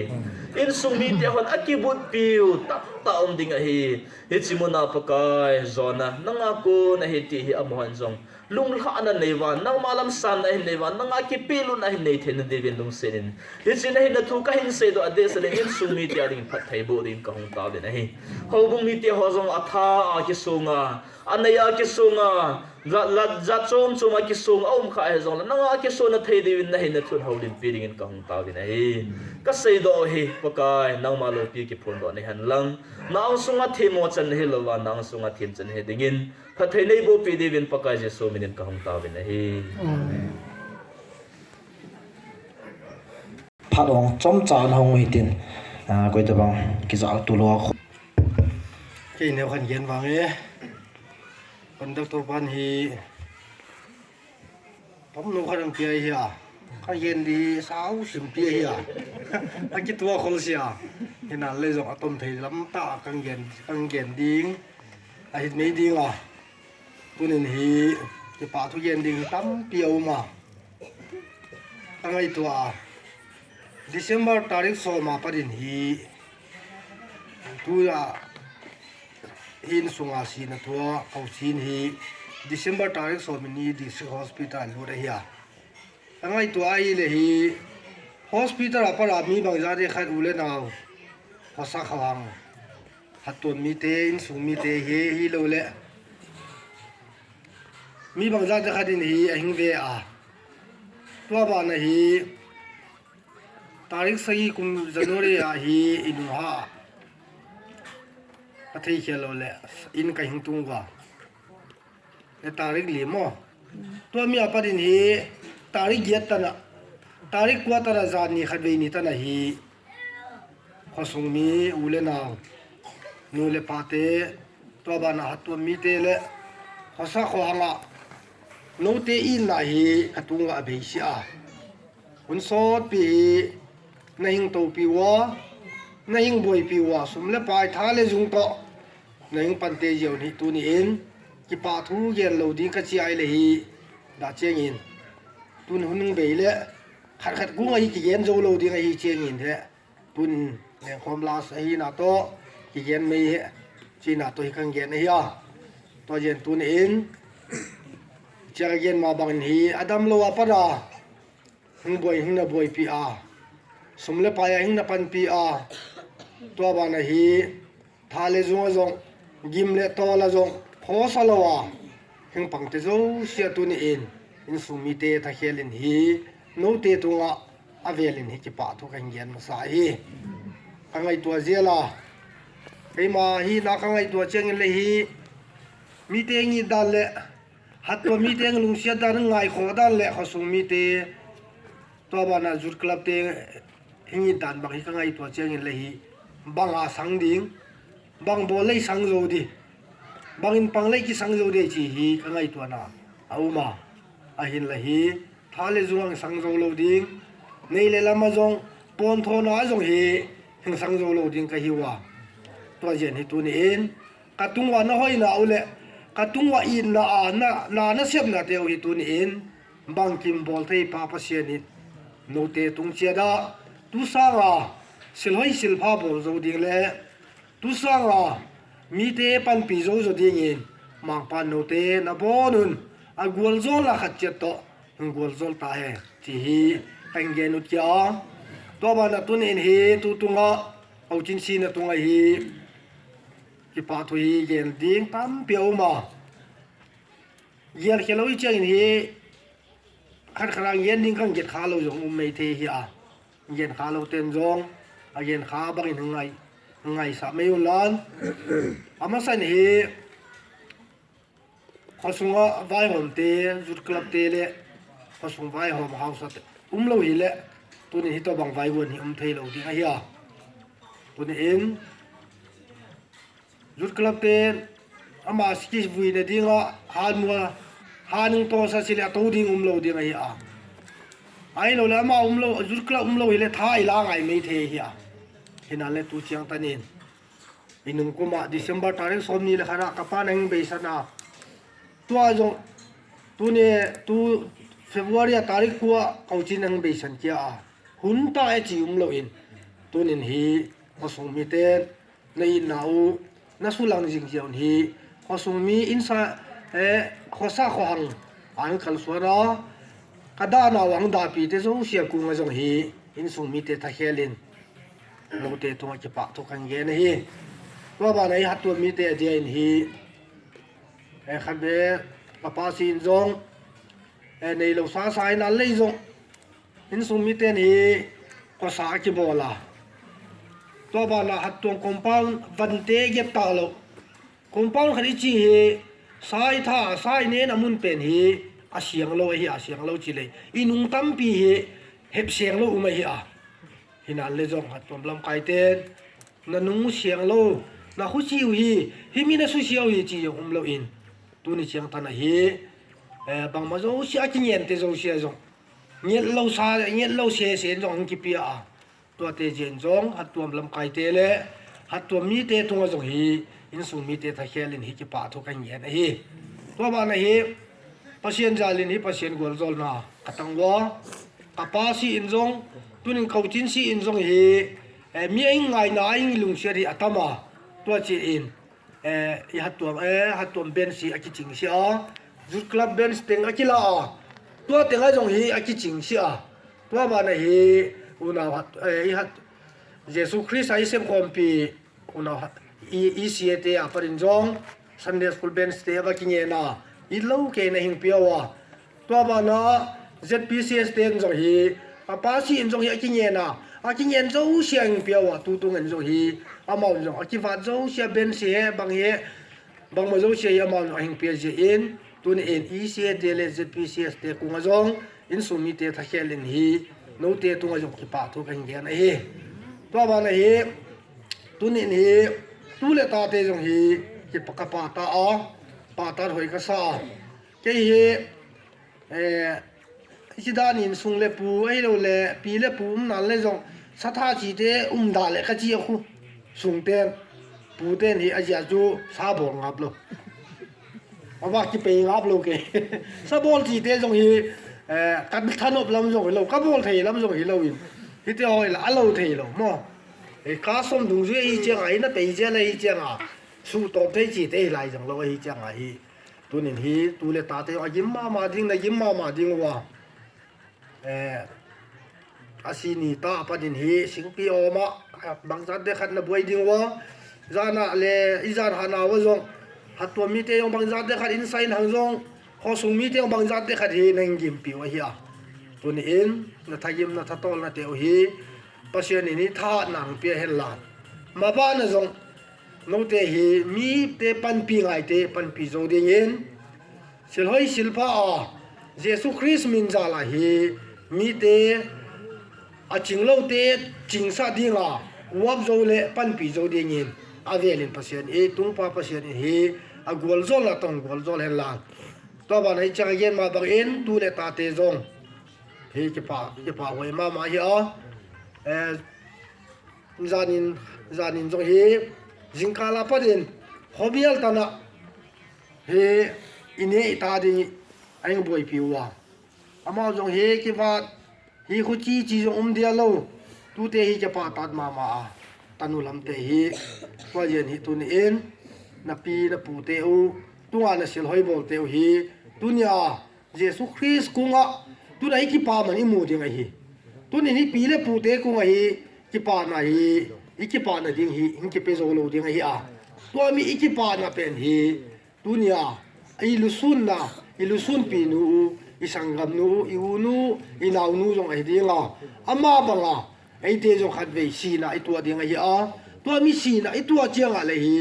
Inn sung mite hon a kibutpi uh tamtak om ding ahi. Hi ci munah Pakai, zawhna na ngak kun ahi ti hi a muhan zong lunglahna nei van, nangmah lam sanna hin nei van, nangah kipilutna hin nei theihna dingin lungsiatin hi ci na hin na thu ka hin seihdawh a dehsa le inn sung mite a dingin phattheih buh dingin ka hung tauvin ahi. Hobung mite haw zong a tha a kisunga, a nei a kisunga, zat, zat cawmcawm a kisunga a um kha ahi zong le nangah a kisuanna thei dingin na hin na thu in holimpi dingin ka hung tauvin ahi. Ka seihdawh uh hi Pakai, nangmah lopi kiphundawh na hi hen lang, na ang sungah thim maw can na hi lo a, na ang sungah thim can na hi dingin phattheih nei buhpih dingin Pakai Jesuh minin ka hung tauvin ahi. Amen. Phat hong comca na hong uh hitin, ah, koi tabang kizah tu lua. Kei neu khan gen vang e. Conductor pan hi. Pamno khat ang pia hi a. Ka gen di sau sim pia hi a. A kitua khol sia. Hi nan le zong a tom thei lam ta kang gen, kang gen ding. A hit mei ding a. Tunin hi kipah thu gen ding hi tampi a um a. Ka ngaihtuah a. December tarik sawm a panin hi. Tu a hi inn sunga sihna thu a, kho sin hi December tarik sawm ni District Hospital lut ahi a. Ka ngaihtuah ahi le hi hospital a para mi bangzah te khat u le nau khuasak khuahang hattuam mite, inn sung mite hi, hi lo le mi bangzah te khat in hi a hing ve a. Tua banah hi tarik sagih kum January ah hi i nungha a theikhia lo le in ka hing tung uh a. Le tarik li maw? Tua mi a panin hi tarik giat tanah, tarik kua tanah zan ni khat vei ni tanah hi khuasung mi u le nau, nu le pate, tua banah hattuam mite le khuasak khuahang ah note itna hi ka tungah a beisi a. Hun sawtpi hi na hing topi uh a, na hing buaipi uh a, sum le pai, tha le zung tawh na hing pante ziau nih tuni in kipah thu gen lo ding ka ci ai le hi. Dah ciangin tun hun hing bei le khatkhat kung ahi kigen zo lo ding ahi ciangin he tun lengkhawm las ahi na tawh kigen mei he cina tawh hi kang gen ahi a. Tua gen tuni in ciang a gen ma bangin hi a dam lo a pana hing buai hing na buaipih a, sum le pai a hing na panpih a, tua banah hi tha le zung a zong, gim le tawl a zong phawsa lo a hing pangte zosia tuni in inn sung mite thakhel in hi note tungah a velin hi kipah thu ka hing gen masa hi. Ka ngaihtuah zial a keima hi na ka ngaihtuah ciangin le hi mite ngit dan le hattuam mite lungsiat dan, ngaikhawh dan le khuasung mite tua banah Youth Club te hingit dan bang hi ka ngaihtuah ciangin le hi bang a sang ding, bang bawl lei sang zo di, bang in pang lei kisang zo di ci hi ka ngaihtuahna a um a. Ahin le hi tha le zung ang sang zo lo ding, nei le lam a zong pawnthawna a zong hi hing sang zo lo ding ka hi uh a. Tua zian hi tuni in ka tungah na hoihna uh le ka tungah itna a na, na, na sepnate uh hi tuni in bangkim bawl thei pa Pasian in note tung ciat ah tu sanga silhoi silpha bawl zo ding le tu sanga mite panpi zo zo dingin Mangpa note na bawn un a gualzawlna khat ciat tawh hing gualzawl ta he ci hi ka hing gen ut kia. Tua banah tuni in hi tu tungah aucin sina tungah hi kipah thu hi gen ding tampi a um a. Gelkhia lo i ciangin hi khatkhat a gen ding kang getkha lo zong um mei thei hi a. Genkha lo ten zong a genkha bangin hing ngai, hing ngaisah mei un lan. A masa in hi khuasungah vaihawmte, Youth Club te le khuasung vaihawm hausate um lo hi le Tunin hih tawh bang vaivuan hi om thei lo ding ahi a. Tunin Youth Club te ama sikis vui na dingah hanmua haning tawsa sileh a to ding um lo ding ahi a. Ahi lo le ama um lo, Youth Club um lo hileh tha i la ngai mei thei ahi a. Hinale tu ciang tanin i nungkumah December tarik sawm ni le khanah ka pa na hing beisan a. Tua zong tuni tu February a tarik kua kaucin na hing beisan kia a. Hun ta e ci um loin tunin hi khuasung mite na itna uh na sulang zingzia un hi khuasung mi innsa eh khuasa khuahang ang kalsuan a ka dahna uh ang dahpite zosia kung a zong hi innsung mite thakhelin note tungah kipahthu kan gen ahi. Tua banah i hattuam mite a dia in hi eh khat ve ka pa si in zong eh nei lo sasa in a lei zong innsung mite in hi khuasa a kibawl a. Tua banah hattuam compound vante gep ta lo. Compound khat i ci hi sa i tha sa i nen a mun pen hi a siang lo ahi a siang lo ci lei i nung tampi hi hep siang lo um ahi a. Hinale zong hattuam lamkaite na nung siang lo na khuci uh hi himi na susia uh hi ci zong um loin tuni ciang tan ahi eh bangma zosia a kingente zosia zong nget lo sa nget lo sesen zong ang kipia a. Tuate zin zong hattuam lamkaite le hattuam mite tungah zong hi innsung mite thakhelin hi kipahthu kan gen ahi. Tua banah hi Pasian zalin hi Pasian gualzawlna ka tang ua ka pa si in zong tunin kaucin si in zong hi eh mi a hing ngaina a hing lungsiat hi a tam a. Tua ci in eh i hattuam eh hattuam bench hi a kicing si a Youth Club bench teng a kila a tua tengah zong hi a kicing si a. Tua banah hi unau hat eh i hat Jesu Khrist a i semkhawmpi unau hat i i siate a parin zong Sunday school bench te a va kingen a it lo kei na hing pia uh a. Tua banah Z P C S te in zong hi a pa si in zong hi a kingen a a kingen zosia hing pia uh a tutung in zong hi amau in zong a kivat zosia bench hi he bang hi he bangma zosia hi amau in zong a hing pia zia in tunin E C A te le Z P C S te kungah zong innsung mite thakhelin hi note tungah zong kipahthu kan gen ahi. Tua banah hi tunin hi tu le tate zong hi kipa ka pata a pata hoi ka sa a. Kei hi eh i ci danin sung le pu ahi lo le pi le pu um nan le zong satha cite um dah le ka ci a khu sungten puten hi a zia cu sa bawl ngap lo. A va kipei ngap lo kei sa bawl cite zong hi eh ka thanop lam zong hi lo ka bawl thei lam zong hi lo in hite hoi la a lo thei lo maw. Eh ka sawm dungzui ahi cianga hi na pei zia le ahi cianga suhtawp thei cite hi lai zong lo ahi cianga hi. Tunin hi tu le tate a gim mahmah ding na gim mahmah ding uh a. Eh, a si ni ta a panin hi singpi awmah bangzat de khat na buai ding uh a. Zanah le i zan hana uh a zong hattuam mite zong bangzat de khat in sain hang zong khuasung mite zong bangzat de khat hi na hing gimpi uh ahi a. Tunin na thagim na thatawlnate uh hi Pasian in hi thahatna hong pia hen la mabana zong note hi mite panpi ngaite panpi zo dingin silhoi silpha a Jesu Khrist min zala hi mite a cing lote cingsah dinga uap zo le panpi zo dingin a velin Pasian i tungpa Pasian in hi a gualzawlna tawng gualzawl hen la. Tua banah hi ciang a gen mah bangin tu le tate zong hi kipa kipa huai mahmah hi a. Eh, zanin zanin zong hi zingkal a panin khuamial tanah hi i ne i ta ding a ing buaipi uh a. Amau zong hi kivat hi khuci ci zong um dia lo. Tute hi kipahtat mahmah a tanu lamte hi tua lian hi tuni in na pi na pute uh tunga na silhoi bawlte uh hi tunia Jesu Khrist kungah tuna i kipah man i mu ding ahi. Tunin hi pi le pute kungah hi kipahna hi i kipahna ding hi hing kipia zo lo ding ahi a. Tua mi i kipahna pen hi tunia i lusunna i lusunpi nu uh i sanggamnu uh i unu i naunu zong ahi dinga ama banga eite zong khatvei sina i tuah ding ahi a. Tua mi sina i tuah ciangah le hi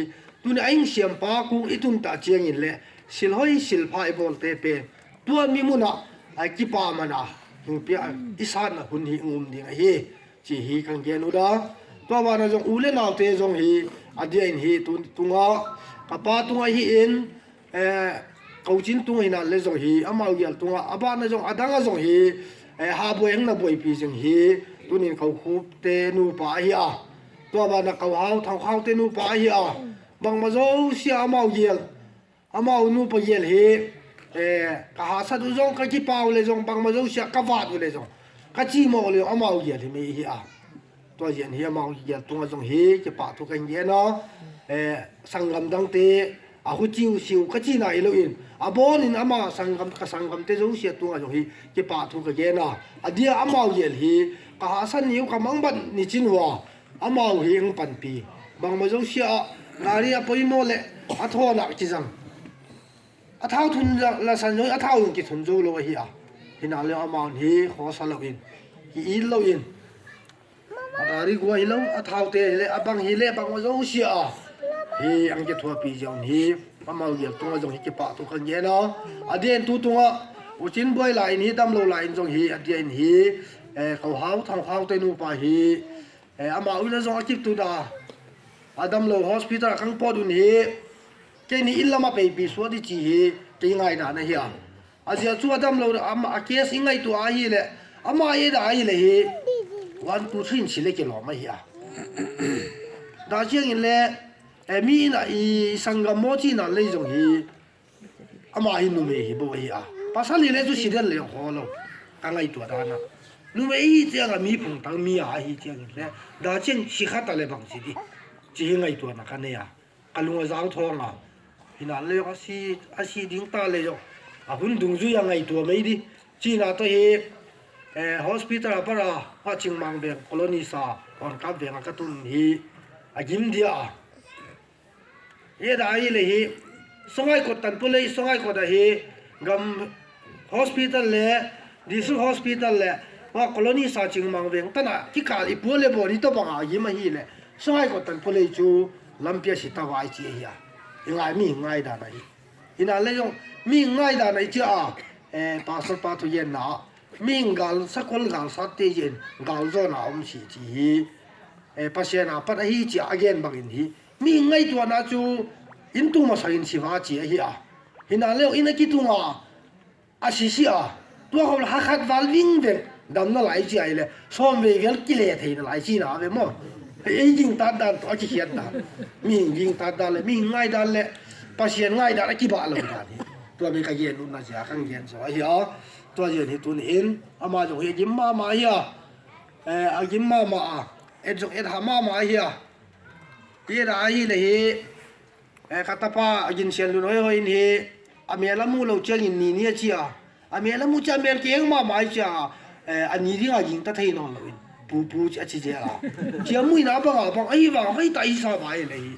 tuni a hing siampa kung i tuntah ciangin le silhoi silpha i bawlte pen tua mi munah a kipah mana hing pia i satna hun hi ing um ding ahi, ci hi kang gen uh da. Tua banah zong u le naute zong hi a dia in hi tu tungah ka pa tungah hi in, eh, Kocin tung hi nan le zong hi amau gial tungah a banah zong a dangah zong hi, eh, Habuai hang na buaipi zing hi tunin Kokhup te nupa ahi a. Tua banah Kohau, Thangkhau te nupa ahi a. Bangmah zosia amau gial, amau nupa gial hi, eh, ka hahsat uh zong ka kipa uh le zong bangmah zosia ka vat uh le zong ka cimawh uh le zong amau gial hi mei hi a. Tua zian hi amau gial tungah zong hi kipahthu kan gen a. Eh, sanggam dangte a hu ciusiu ka cina hi loin a bawnin ama sanggam, ka sanggamte zosia tungah zong hi kipahthu ka gen a. A dia amau gial hi ka hahsat ni uh ka mangbat ni cin uh a. Amau hi hong panpi. Bangmah zosia ah gari a poimawh le a thawn ah kizang. A thau thun la, lasan zong a thau zong kithun zo lo ahi a. Hi nan le amau hi khawsa loin, ki-it loin, a gari gua hi lo, a thaute hi le a bang hi le bangmah zosia a hi ang kithuapi ziau hi. Amau gial tungah zong hi kipahthu kan gen a. A dia in tu tungah Kocin buai lai in hi, dam lo lai in zong hi a dia in hi, eh, Kohau, Thangkhau te nupa hi, eh, amau in a zong a kip tu da. A dam lo hospital a kang pawt un hi. Kei ni inn lamah peipi suak di ci hi. Kei ngaihdan ahi a. A zia cu a dam lo, a, a case i ngaihtuah ahi le ama i da ahi le hi. One, two, three in si le kilawm ahi a. Da ciangin le, eh, mi in a i sanggam maw ci nan le zong hi. Ama hi numei hi bo ahi a. Pasal hi le cu si den le khaw lo. Ka ngaihtuah dan a numei hi ciang a mi phungtang mi a ahi ciangin le da ciang si khat a le bang si di ci hi ngaihtuahna ka nei a. Ka lung a zau thawng a. Hi nan le zong a si, a si ding ta le zong a hun dungzui a ngaihtuah mei di. Cina tawh hi, eh, hospital a para a Cingmang veng colony sa Hawnkap veng a ka tun hi a gim dia a. Hi da ahi le hi Songai kot tan pulei, Songai kot a hi gam hospital le, district hospital le, wa colony sa Cingmang veng tana kikal i pual le bawn i tawh banga a gim ahi le Songai kot tan pulei cu lampi a si ta vai ci ahi a. I ngai mi ngaihdan ahi. Hi nan le zong mi ngaihdan ahi cia a, eh, pastor pa thugenna ah mihing gal sakol gal satte zin gal zawn a om si ci hi. Eh, Pasian a pat ahi cia a gen bangin hi. Mihing ngaihtuahna cu inn tung masak in si va ci ahi a. Hi nan le inn a kitung a, a si si a. Tua khawh la hakhat val vingveng damna lai ci ahi le sawm vei vel kile theina lai cina a ve maw? Ei gingtat dan tawh a kikhiat dan, mihing gingtat dan le mihing ngaihdan le Pasian ngaihdan a kibah lo dan hi. Tua mi ka gen utna zia kang gen zaw ahi a. Tua zian hi tuni in ama zong hi a gim mahmah ahi a. Eh, a gim mahmah a, et zong et ha mahmah ahi a. Hi da ahi le hi, eh, ka tapa a ginsian lun hoihoi in hi a mel a muh lo ciangin ni ni a ci a. A mel a muh cia a mel keng mahmah ahi cia, eh, a ni dinga gingta thei nawn loin pupu a ci zel a. Cia muihna banga bang ahi vang hoih ta ahi sa vai le hi.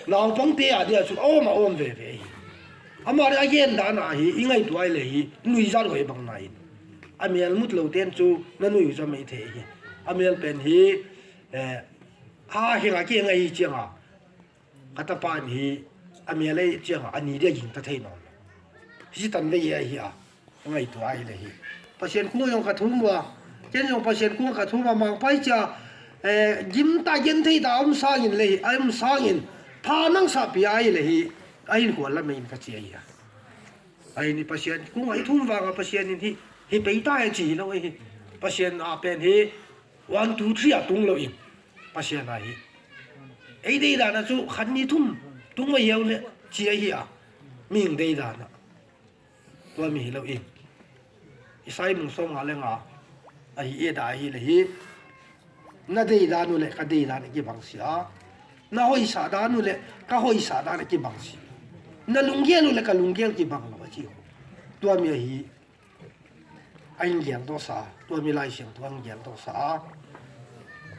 Naupangte a dia cu a awm a awm veve hi. Amah le a gen dan a hi i ngaihtuah le hi nuizat hoih bang na in a mel mut lo ten cu na nui uh za mei thei hi. A mel pen hi, eh, a heng a keng ahi cianga ka tapa in hi a mel ahi cianga a ni dia gingta thei nawn lo. Hi tan vei ahi a. Ngaihtuah ahi le hi. Pasian kung zong ka thum uh a. Ken zong Pasian kung ka thum a mangpai cia, eh, gim ta gen thei ta om sangin le hi, a om sangin pha nang sahpi ahi le hi. A hin khual lam in ka ci ahi a. A hin hi Pasian kung a i thum vanga Pasian in hi, hi pei ta hi ci hi lo ahi. Pasian a pen hi one, two, three a tung lo in Pasian a hi. Ei dei dan a cu khat ni thum tung va hiau le ci ahi a. Mihing dei dan a. Tua mi hi lo in Isai mung sawm nga le nga ahi e da ahi le hi. Na dei dan uh le ka dei dan a kibang si a, na hoihsah dan uh le ka hoihsah dan a kibang si. Na lunggel uh le ka lunggel kibang lo a ci. Tua mi ahi. A in gial tawh sa a, tua mi Lai Siangtho a in gial tawh sa a.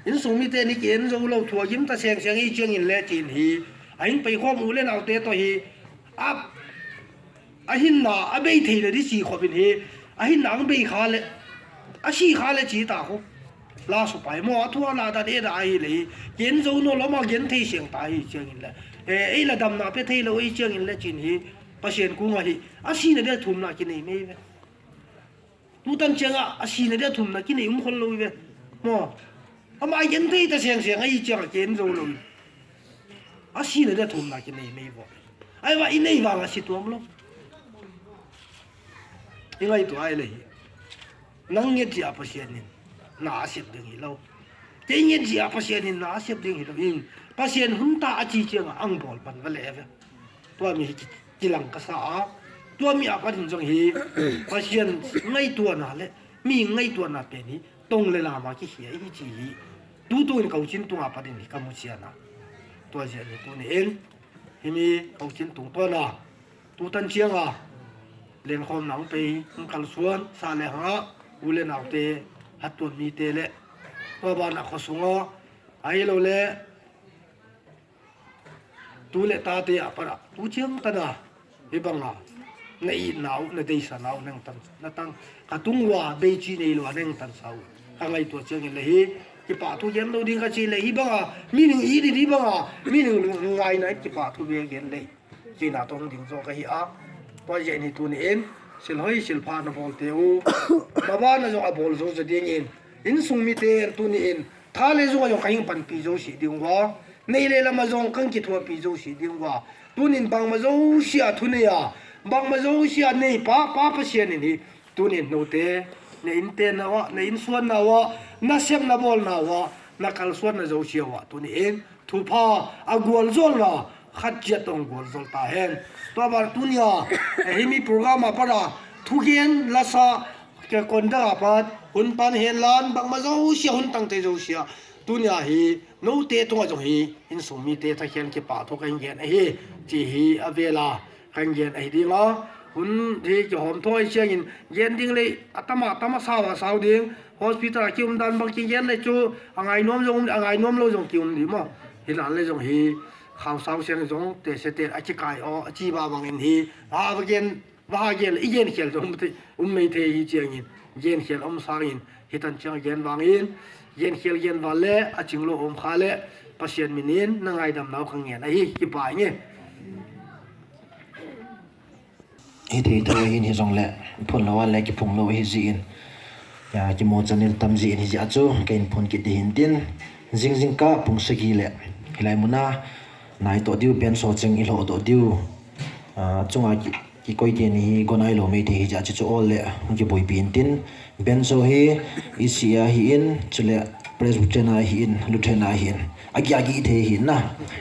Inn sung mite ni ki en zo lo thu a gim ta sengsiang i ciangin le cin hi. A in peikhawm u le naute tawh hi. A a hinna a bei thei le di ci khop in hi. A hinna ang bei kha le a si kha le ci ta khop. La supai maw a thu a la dan e da ahi le hi. Gen zo naw lo ma gen thei siang ta hi ciangin le, eh, ei la damna pe thei lo ei ciangin le cin hi. Pasian kung ahi a sina dia thumna kinei mei ve. Tutan ciangah a sihna dia thumna kinei um khol lo hi ve. Maw? Amah a gen thei ta sengseng ahi ciangah ken zo lo hi. A sihna dia thumna kinei mei vawh. Ai va i nei vang a si tuam lo. I ngaihtuah ai le hi. Nang nget zia Pasian in na a sep ding hi lo. Kei nget zia Pasian in na a sep ding hi lo in Pasian hun ta a ci ciangah ang bawl pan va leh ve. Tua mi hi ki- kilang ka sa a. Tua mi a patin zong hi Pasian ngaihtuahna le mi ngaihtuahna pen hi tong le lama kikhia hi ci hi. Tutu in kocin tunga patin hi ka mu ciana. Tua zia ni tuni in himi kocin tungtawna tutan cianga lenkhawmna hong pei hong kalsuan sa le hanga u le naute hattuan mite le tua banah khuasunga ahi lo le tu le tate ah panah tu ciangtana hi banga na itna uh na deisana uh nengtan na tang ka tung ua beici nei lua nengtan sa uh ka ngaihtuah ciangin le hi kipah thu gen lo ding ka ci le hi banga mining it in hi banga mining ngaina in kipah thu bia gen le cina tong ding zaw ka hi a tua ziah ni tuni in silhoi silpha na bawlte uh mabana zong a bawl zo za dingin in sung mite tuni in tha le zung a zong ka hing panpi zo si ding ua nei le lama zong kan kithuapi zo si ding ua tunin bangma zo sia thu nei a bangma zo sia nei pa pa Pasian in hi tunin note na inntenna uah na innsuanna uah na sepna bawlna uah na kalsuanna zo sia uah tuni in thupha a gualzawlna khat ciat tawng gualzawl ta hen. Tua bar tunia himi program a para thugen lasa ke kondang a pat hun pan hen lan bangma zo sia hun tangte zo sia tunia hi note tunga zong hi in sung mite thakhian kipah thu ka hin gen ahi ci hi a vela kan gen ahi dinga hun hi kihawm thawi ciangin gen ding lei a tama tama sau a sau ding hospital a kium dan bang kigen le cu a ngainuam zong a ngainuam lo zong kium ding maw hi dan le zong hi khau sau siang zong te se te a kikai aw a ci ba bangin hi a va gen va ha gen le i gen khial zong um mei thei hi ciangin gen khial om sangin hi tan ciang gen vangin gen khial gen val le a cing lo om kha le Pasian minin na ngaidam nau ka ngen ahi kipai nge. Hi thei tho ahin hi zong le phun lo a le kiphung lo ahi zin ya kimaw chanil tam zin hi zia cu ka in phun kit hi hin tin zingzing ka pung sagi le hilai muna nai tawh diu ben so ceng i hlawh tawh diu cunga kikoi te ni hi gon ai lo mei te hi zia cu cu awl le kibuipi in tin Benzo hi E C a hi in cule Presbyterian a hi in Lutheran a hi in a giagi thei hi na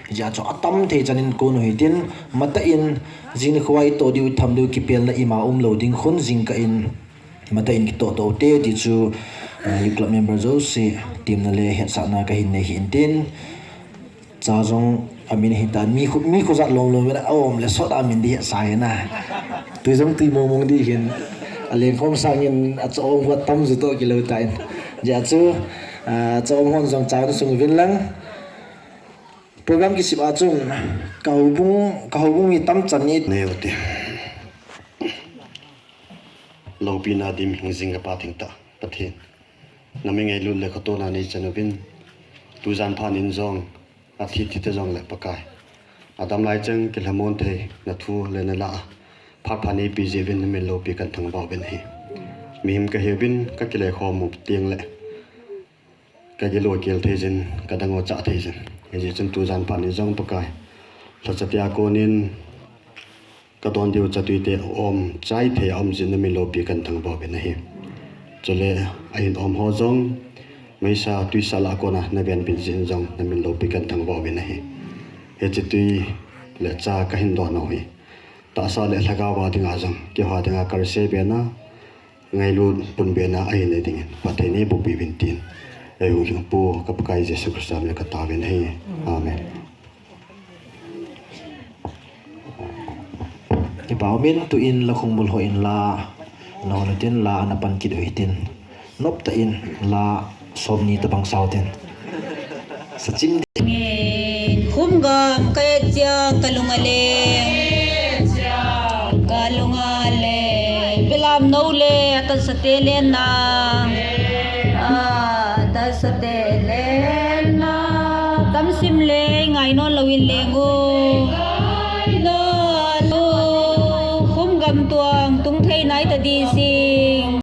hi zia cu a tam thei canin kun uh hi tin mata in zingkhua i tawh diu tham diu kipelna ima um lo ding khun zingka in mata in kitawh tawh te ti cu youth club member zo si timna le hetsahna ka hin nei hi in tin Ca zong a min hi ta mi khu mi khu zat lawm lawm in a om le sawt a min dih sa hi na. Tui zong tui mawngmawng dih hin a lengkhawm sangin a cawm huat tam zu tawh kilo ta in. Zia cu a cawm huan zong ca sung vin lang. Program kisip a cun ka hobung ka hobung mi tam can ni. Nei uh ti. Lopina dim hing zing ka pa thing ta Pathian. Na mi ngei lut le khuatawna nei can uh vin. Tuzan phan in zong a thi thi te zong le Pakai a dam lai ceng kilhamuan thei na thu le na la a phat phan ei pi zia vin na min lopi kan thangvau vin hi. Mihim ka hi vin ka kilei khawm uh tiang le ka gilua kial thei zin ka dang aw cah thei zin. Hi zia cun tuzan phan in zong Pakai hlacatia kawnin ka dawn diu catuite a om cai thei a om zin na min lopi kan thangvau vin ahi. Cule a hin om haw zong meisa tuisa lah kawna na venbin zin zong na min lopi kan thangvau vin ahi. Hici tui le ca ka hin dawn aw hi. Tahsa le hlagau a dinga zong kihua dinga ka rese bena ngailut pun bena a hin ei dingin Pathian i bukpi vin tin ei hung pu ka Pakai Jesu Khrista min ka ta vin ahi. Amen. Kipa umin tu in la khungbul hawh in la na hon utin la na pan kit uh hitin nopta in la sawm ni tabang sau tin sacim ding. Khumgam ka et ciang ka lung a leng ka lung a leng bilam no le a tansate lenna a tansate lenna tamsim le ngai nawn loin leng uh. Khumgam tuang tung thei nai ta di si.